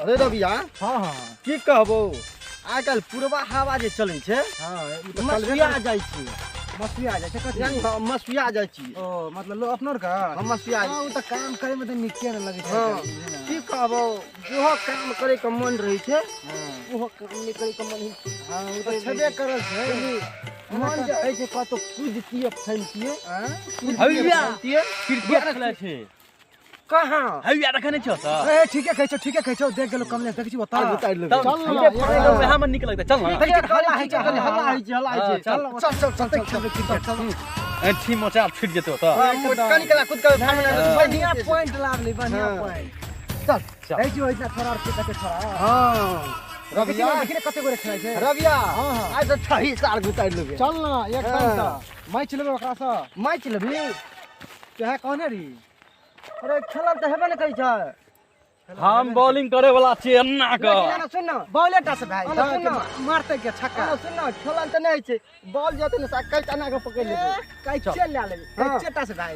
अरे रबिया हां हां की कहबो आइ काल्हि पुरबा हवा जे चलै छै हां मसुआ जाइ छै मसुआ जाइ छै कथी यानी हां मसुआ जाइ छी ओ मतलब लो अपनोर का हम मसुआ हां उ त काम करे में त निके न लगै छै की कहबो जेहो काम करे के मन रहै छै ओहो काम नै करे के मन हां उ त छेबे करल छै मन जे होइ छै कतौ कुदतियै फैलतियै हैया क्रिकेट खेलै छै कहां हैया रखने छौ त ए ठीके कहै छौ ठीके कहै छौ देख गेलो कमलेश देखै छी ओतऽ चल न वहां में निक लगतै चल न हल्ला होइ छै हल्ला होइ छै हल्ला होइ छै चल चल चल चल चल चल ऐठी मोचा छूट जेतौ त कनी कला कूद के बढ़िया पॉइंट लावली बढ़िया पॉइंट चल रहै छी ओहिना थोड़ा और के कते थोड़ा हां रबिया देखि ने कते गोरे खेलै छै रबिया हां हां आइ त 6 साल गुतारि लेबै चल न एकदम स मैच लेबै ओकरा स मैच लेबी तेहे कहने रही अरे खेलल त हेबे न करै छै हम बॉलिंग करे वाला छी अन्ना के ना सुन न बॉले टा से भाई सुन न मारते के छक्का सुन न खेलल त नै छै बॉल जेतै न कैच अना के पकड़ लेबै कैचे ले लेबै कैचे टा से भाई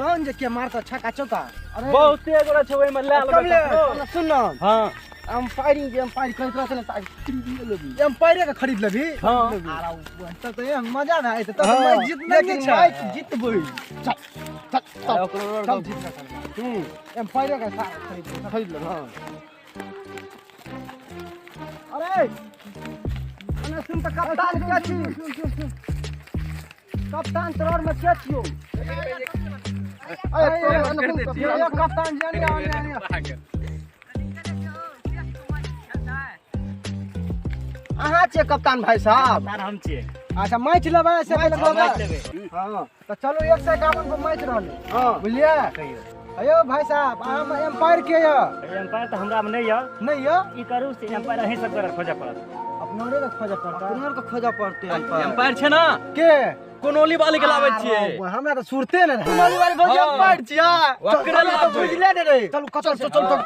रन जे के मारतो छक्का चौका अरे बहुते गोरा छै ओय में ले लेबै सुन न हां अंपायरिंग जे अंपायर करैत रहत ने खरीद लेबी अंपायरे के खरीद लेबी हां त त ए मजा ना आइत त मैच जीतना लेकिन मैच जीतबै चल चल चल जीत हूं अंपायरे के खरीद खरीद लेब हां अरे अने सुन त कप्तान के छी कप्तान तोर में के छियो अरे तोर कप्तान जानी आनी अहाँ छियै कप्तान भाई साहब हम छियै अच्छा मैच लेबै से पहिले लेबै हां त चलू 151 पर मैच रहलै हां बुझलियै अयो भाई साहब अहाँ एम्पायर के य एम्पायर त हमरा में नै य नै य ई करू से एम्पायर अहीं सब के खोजऽ पड़त अपनोरे के खोजऽ पड़त अपनोर के खोजऽ पड़तै एम्पायर छै ना के कोनोली वाले के लाबै छियै हमरा त सुरते नै रहे कोनोली वाले भौजी एम्पायर छियै ओकरे त बुझले नै रहे चलू चल चल चल चल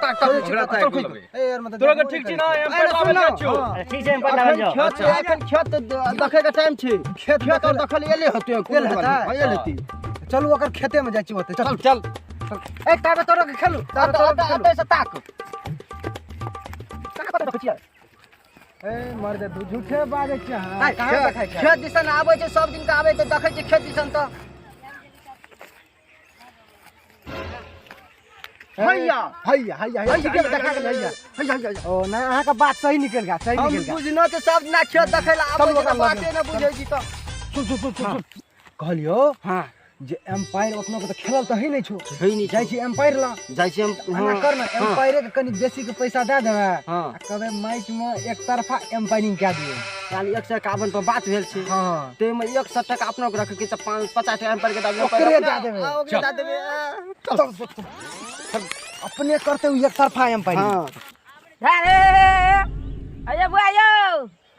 चल ए यार मतलब तोरा के ठीक छी ना एम्पायर लाबै छियौ ठीक छै एम्पायर लाबै जाओ खेत एखन खेत देखै के टाइम छै खेत खेत देखल एले होतै एले हेतै चलू ओकर खेते में जाइ छी ओते चल चल ए ताबे तोरा के खेलू ताबे तोरा के खेलू से ताक ताक कत देखै छियै ए मर दे तू झूठे बाजै छै हां कहां देखै छै खेत दिसन आबै छै सब दिन के आबै त देखै छै खेत दिसन त हैया हैया हैया हैया देखा गेल हैया हैया हैया ओ ना अहाँ के बात सही निकल गया सही निकल गया हम बुझना त सब दिना खेत देखै ला आबै छै बाते न बुझै छी त सुन सुन सुन सुन कहलियो हां जे एम्पायर अपनो के त खेलल त है नै छौ है नै जाइ छी एम्पायर ला जाइ छी हम एना कर न एम्पायरे के कनी बेसी के पैसा दे देबै हां आ कहबै मैच में एक तरफा एम्पायरिंग कए दियौ यानी 151 पर बात भेल छै हां ते में 100 टका अपनो के रख के 50 टाका एम्पायर के दे देबै ओकरे दे देबै ओकरे दे देबै चल अपने करते हुए एक तरफा एम्पायरिंग हां अरे अरे बुआ यौ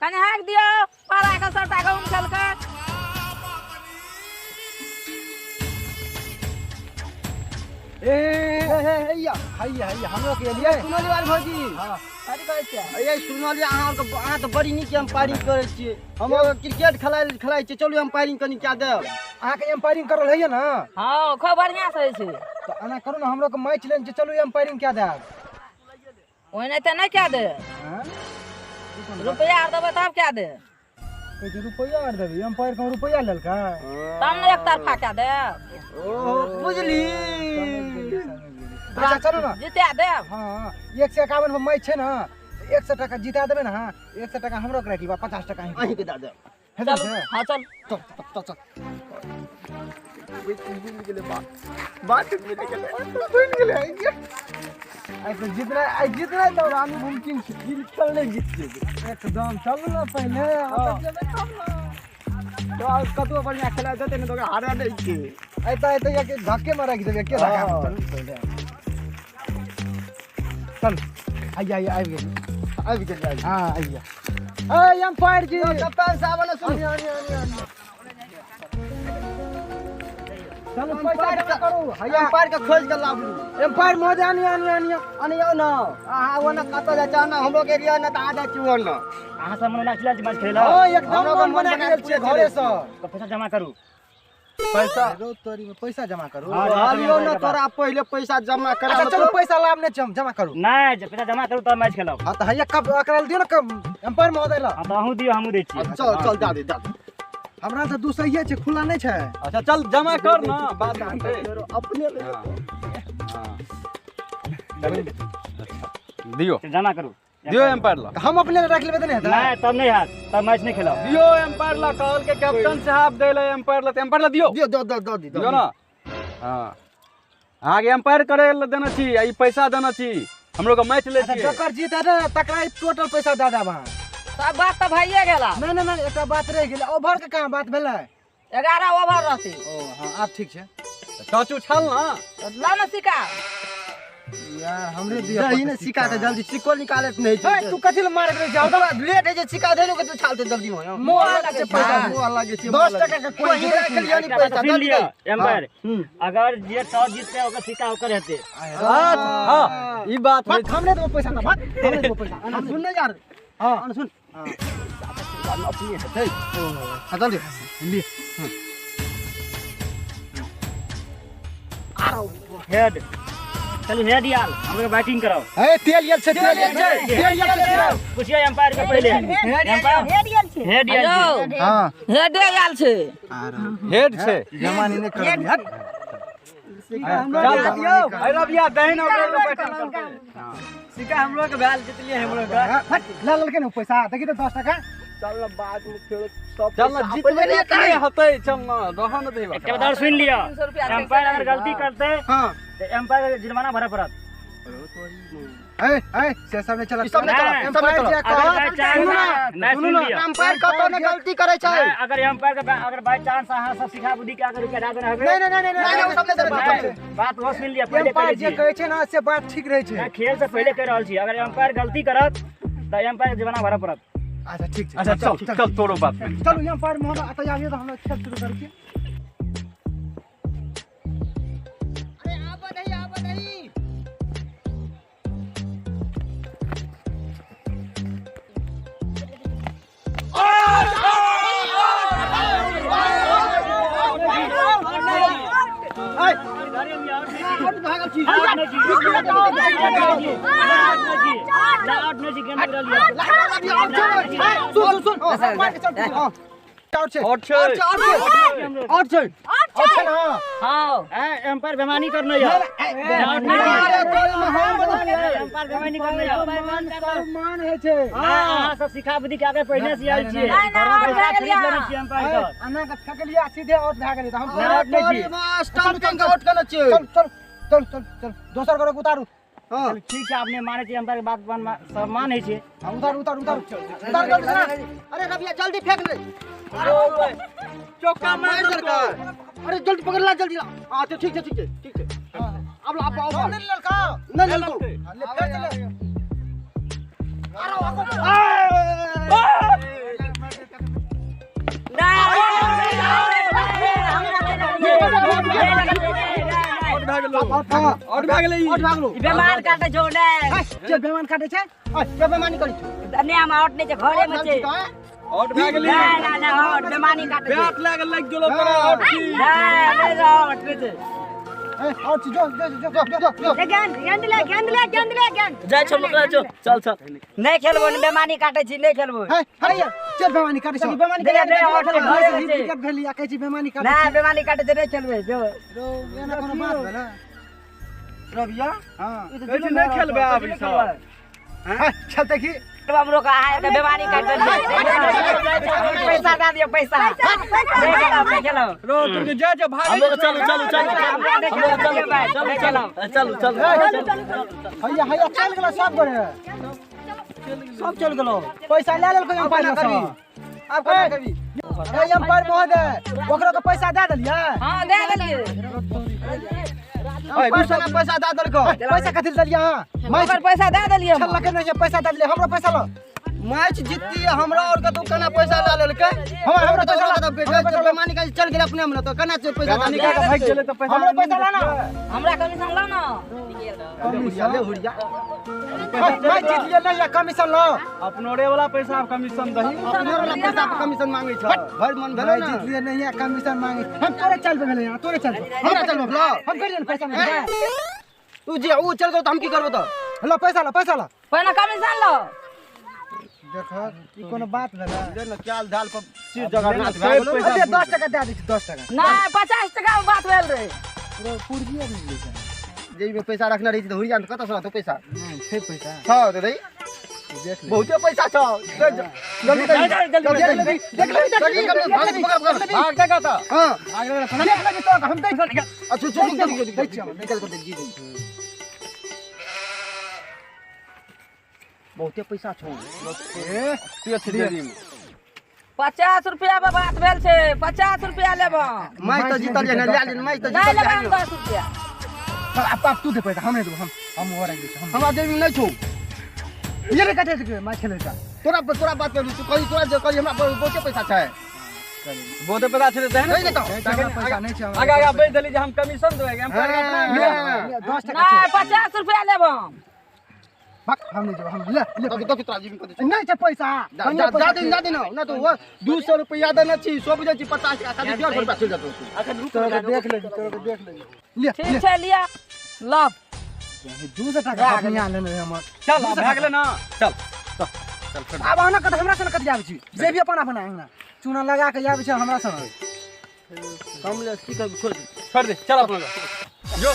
कनी हाक दियौ पारा के सबटा गहुम खेलकै ए हैया हैया हैया हमरो के लिए सुनलियै वाल भौजी हां कथि कहै छियै ए सुनलियै अहाँ के अहाँ त बड़ी नीक एम्पायरिंग करै छियै हम क्रिकेट खेलाइ खेलाइ छियै चलू एम्पायरिंग कनी कए देब अहाँ के एम्पायरिंग करल हैया ना हां खूब बढ़िया से होइ छै त एना करू ना हमरो के मैच लेन छै चलू एम्पायरिंग कए देब ओइने त नै कए देब हां रुपया आर देबै तब कए देब कहै छै रुपया आर देबै एम्पायर के रुपया लेलका तब ने एक तरफा कए देब ओहो बुझली अच्छा चलू ना जिता देब हां 151 पर मैच छै ना 100 टका जिता देबै ना हां 100 टका हमरो के राखि 50 टका अहीं के दे देब चल हां चल चल चल चल मिल गेलै बात बात मिल गेलै बनि गेलै आइ त जितना आइ जितना त रानी मुमकिन छै खेल नै जीत जेबै एकदम चलू ना पहिले जेबै तब ना तो कतबो बढ़िया खेला देतै ने त ओकरा हारा दै छै ऐता ऐता के धक्के में राखि देबै के धक्का चलू पहिले चल आइया आइया आबि गेल आबि गेल हां आइया ए एम्पायर जी कप्तान साहब ने सुन चलू पैसा जमा करू हैया एम्पायर के खोज के लाबू एम्पायर महोदय आनी आनी आनी आनी ना अहाँ ओना कतऽ जाइ छै ना हमरो के एरिया ना त आ जाइ छी ओना अहाँ सब मन बना के मैच खेला हां एकदम मन बना के गेल छियै घरे से त पैसा जमा करू पैसा रो तोरी में पैसा जमा करू। कहलियो ना तोरा पहिले पैसा जमा करा। अच्छा चलो पैसा लाभ नहीं जम जमा करू। नहीं जे पैसा जमा करू तब मैच खेलब। हां त हैया कब एकरा दियो ना कब एम्पायर महोदय ला। हां त अहूं दियो हमहूं दै छियै। चल चल दे दे दे। हमरा त 200 छै खुला नहीं छै। अच्छा चल जमा कर ना बाद में अपने ले। हां दियो जमा करू दियो एम्पायर ला। हम अपने रख लेबे त नहीं हेतै। नहीं तब नहीं हाथ तब मैच नहीं खेलब। दियो एम्पायर ला कहल के कैप्टन साहब देले एम्पायर ला त एम्पायर ला दियो दियो दो दो दो दियो ना। हां आगे एम्पायर करे ला देना छी आ ई पैसा देना छी हमरो के मैच ले छी। अच्छा जकर जीत है ना तकरा टोटल पैसा दे देब अहाँ। सब बात त भइए गेला। नहीं नहीं नहीं एकटा बात रह गेल ओवर के कहां बात भेलै? 11 ओवर रहतै। ओ हां आब ठीक छै। टॉस उछाल ना ला ना सिक्का यार हमरे दिया दही ने सिक्का त जल्दी सिक्को निकालत नहीं छै। तू कथि ले मारत रहे जाओ त लेट है जे सिक्का देनु के तू छालते जल्दी हो मोह लागे छै पैसा मोह लागे छै 10 टका के कोई राख लियो नहीं पैसा दे लियो एम्पायर। अगर जे टॉस जीतते ओकर सिक्का ओकर हेतै। हां ई बात हमरे देबो पैसा ना भाग हमरे देबो पैसा। सुन ने यार। हां सुन अपने हेतै। हां जल्दी ले हेड चलू हेड यार हमरे बैटिंग कराओ। ए तेल यार छै तेल यार छै तेल यार छै पूछिए एम्पायर के पहले। एम्पायर हेड यार छै हेड यार छै। हां हेड यार छै हेड छै जमानी नहीं करब हट चल दियो अरे रबिया दही ना ओकरा बैटिंग करते। हां सिक्का हमरो के भेल जितलिए हमरो के हट ला ललके ने पैसा देखि त 10 टका। चल ना बाद में खेल सब चल ना जीतबे नहीं हतै चल ना रहन देबा। एक बार सुन लियो एम्पायर अगर गलती करते हां त एम्पायर के जुर्माना भरे पड़त। ए ए से सब नहीं चलत सब नहीं चलत सब नहीं चलत। सुनो ना एम्पायर कतो ने गलती करे छै। अगर एम्पायर के अगर बाय चांस अहाँ सब सिखा बुद्धि के अगर रुपया दे देने नहीं नहीं नहीं नहीं सब नहीं बात वो सुन लिया पहले एम्पायर जे कहै छै ना से बात ठीक रहै छै। खेल से पहले कह रहल छी अगर एम्पायर गलती करत त एम्पायर के जुर्माना भरे पड़त। अच्छा ठीक छै। अच्छा चल चल तोरो बात चलू एम्पायर महोदय अतः आबियो त हमरा खेल शुरू करके। अरे आब नहीं आब नहीं। एम्पायर बेमानी करना यार एम्पायर बेमानी करना यार मान है छै। हां सब सिखा बुद्धि के आगे पहले से आयल छियै पैसा खरीद लेने छियै एम्पायर के अना के फेकलिया सीधे आउट भए गेलै त हम स्टंपिंग आउट करने छियै। चल चल चल चल चल दोसर गोरे के उतारू। हां ठीक छै अपने मानै छियै एम्पायर के बात सब मानै छै। हां उतारू उतारू उतारू उतार जल्दी से। अरे रबिया जल्दी फेंक ले। अरे चौका मार दरका। अरे जल्दी पकड़ ला जल्दी ला। हां तो ठीक छै ठीक छै ठीक छै। अब ला अब अब नहीं ललका नहीं ललको ले फेर चले। अरे आउट भए गेलै आउट भए गेलौ। बेमान काटे छौ ने के बेमान काटे छै? के बेमानी करै छौ? ने हम आउट नै छै घरे में छै। आउट भए गेलै। ना ना ना आउट बेमानी काटे छै। बैट लाग लागि गेलौ तोरा आउट छी। ना ना आउट नै छै। ए आउट छी जो जो जो जो जो गेंद गेंद ले गेंद ले गेंद ले गेंद जाय छौ मोकला छौ चल चल नै खेलबो ने बेमानी काटे छी नै खेलबो। हे हे चल बेमानी काटे छी बेमानी करे नै आउट घरे में छै। विकेट भेली आ कहै छी बेमानी काटे ना बेमानी काटे छै नै खेलबै जो रो एना कोनो बात भेलै रबिया। हां कहै छी नै खेलबै आब ई सब। हां चलते की हमरो का आए के बेमानी काटे पैसा दे दियो पैसा नहीं खेलो रो तुम जा जा भाग हमरो चलू चलू चलू चलू चलू चलू चलू हैया हैया चल गेलो सब गोरे सब चल गेलो पैसा ले लेलको एम्पायर करी अब कोना करी ए एम्पायर महोदय ओकरो के पैसा दे देलियै? हां दे देलियै। 200 पैसा दे देलको। पैसा कथि देलियै अहाँ? ओकर पैसा दे देलियै। छल लके नहीं पैसा दे देलियै हमरो पैसा लो। मैच जीतती हमरा और के तो केना पैसा ला लेलकै? हमरा पैसा ला तो बेमानी का चल गेल अपने में, तो केना पैसा बेमानी का भाग गेलै त पैसा हमरो पैसा ला ना। हमरा कमीशन ला ना। कमीशन ले हुरिया। मैच जीत लिया नहीं कमीशन लो। अपनोरे वाला पैसा आप कमीशन दही। अपनोरे वाला पैसा आप कमीशन मांगे छ। भर मन भेलै ना। जीत लिया नहीं कमीशन मांगे। हम तोरे चल पे भेलै, तोरे चल पे। हमरा चल पे भेलौ। हम कर देन पैसा नहीं। तू जे ऊ चल गयो त हम की करबो त? लो पैसा लो, पैसा लो। पहिने कमीशन लो। देखो ई कोनो बात भेलै। दे न चाल दाल पर सिर जगन्नाथ भए गेलो। अरे 10 टका दे दै छी, 10 टका। नहीं 50 टका में बात भेल रे। पूरा पूर्जी नहीं लै छै। जेबी में पैसा रखने रही त हुरिया न कत से रहतो पैसा? नहीं छै पैसा। हां दे दे। देख ले बहुते पैसा छौ। जल्दी जल्दी देख ले, जल्दी भाग भाग भाग दे का त। हां देख ले तो हम देख ले। अच्छा चल जल्दी जल्दी निकल कर दे जी। बहुते पैसा छौ। ए तू जेबी में 50 रुपया में बात भेल छै। 50 रुपया लेबो। मैच त जीतल जे ने ले ले मैच त नहीं जीतल लेबो हम 10 रुपया। अब तू दे पैसा, हम नहीं देबो। हम और आएंगे। हमरा जेबी में नहीं छौ। ये रे कटे के मैच खेले का। तोरा तोरा बात करू तू कही तोरा जे कही हमरा बहुते पैसा छै। बहुते पैसा छै त नहीं देता। पैसा नहीं छै। आगा आगा बेच देली जे हम कमीशन देबै। हम अपना 10 टका नहीं 50 रुपया लेबो। हम नहीं देबो। हम ले ले तो तोरा जेबी में नहीं छै पैसा। जा दे जा दे ना ना तो वो 200 रुपया देने छी, सो बुझै छी 50 टका खाली 150 रुपया चल जतो। तोरा के देख ले, तोरा के देख ले। ले ठीक छै लिया लो। 200 टका अपने लेने हमर। चल अब भाग ले ना। चल चल चल अब आना कत हमरा सन कत जाबै छी। जे भी अपन अपन अंगना चूना लगा के जाबै छै हमरा सन। हम ले की कर छोड़ दे छोड़ दे चल अपना जो।